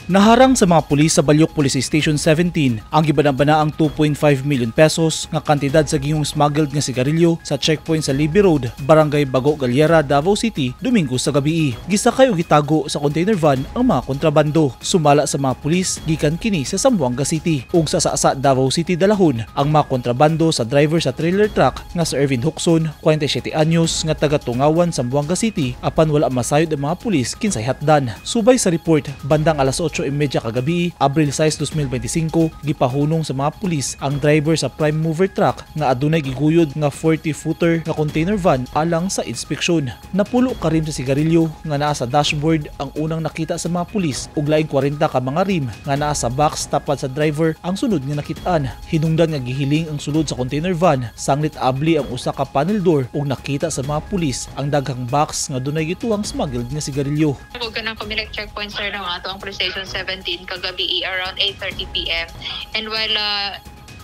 Naharang sa mga pulis sa Baliok Police Station 17 ang gibana-banaang 2.5 million pesos nga kantidad sa gihong smuggled nga sigarilyo sa checkpoint sa Libby Road, Barangay Bago Galera, Davao City, Domingo sa gabi. Gisakay og gitago sa container van ang mga kontrabando. Sumala sa mga pulis, gikan kini sa Zamboanga City ug sa Sasa, Davao City dalahon ang mga kontrabando sa driver sa trailer truck nga si Ervin Huxon, 47 anyos, nga taga Tungawan, Zamboanga City, apan wala masayod ang mga pulis kinsay hatdan. Subay sa report, bandang alas 8:30 kagabi, Abril 6, 2025, gipahunong sa mga pulis ang driver sa prime mover truck nga adunay giguyod nga 40-footer nga container van alang sa inspeksyon. Napulo ka rim sa sigarilyo nga naa sa dashboard ang unang nakita sa mga pulis ug laing 40 ka mga rim nga naa sa box tapad sa driver ang sunod nga nakitaan. Hinungdan nga gihiling ang sulod sa container van sanglit abli ang usa ka panel door ug nakita sa mga pulis ang daghang box nga dunay gituwang smuggled nga sigarilyo. Ug kanang Comelec checkpoint, sir, no, ato ang Police Station 17 kagabi around 8:30 p.m. And while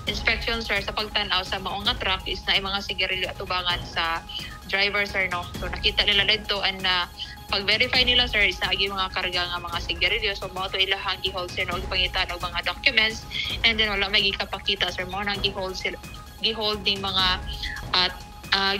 inspection, sir, sa pagtan-aw sa maong nga truck is naay mga sigarilyo atubangan sa driver, sir, no. So nakita nila didto and na pag-verify nila, sir, is naagi mga karga nga mga sigarilyo. So mao to ilahang gi-hold, sir, no, gipangitan og mga documents and then wala may gikapakita, sir. Mao nang gi-hold sila, gi-hold ning mga at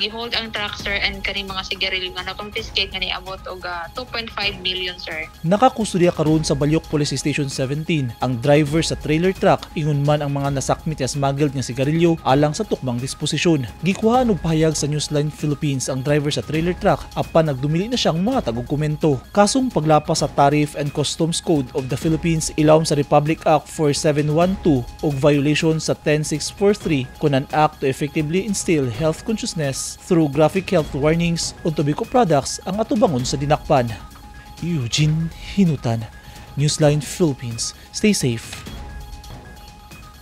gihold ang truck, sir, and kaning mga sigarilyo nga na-confiscate nga niabot og 2.5 million, sir. Nakakustodiya karon sa Baliok Police Station 17 ang driver sa trailer truck ingon man ang mga nasakmit nga smuggled nga sigarilyo alang sa tukmang disposisyon. Gikuhaan og pahayag sa Newsline Philippines ang driver sa trailer truck apan nagdumili na siyang mga og komento. Kasong paglapas sa Tariff and Customs Code of the Philippines ilawom sa Republic Act 4712 ug violation sa 10643 kun an act to effectively instill health consciousness through graphic health warnings on tobacco products ang atubangon sa dinakpan. Eugene Hinutan, Newsline Philippines. Stay safe.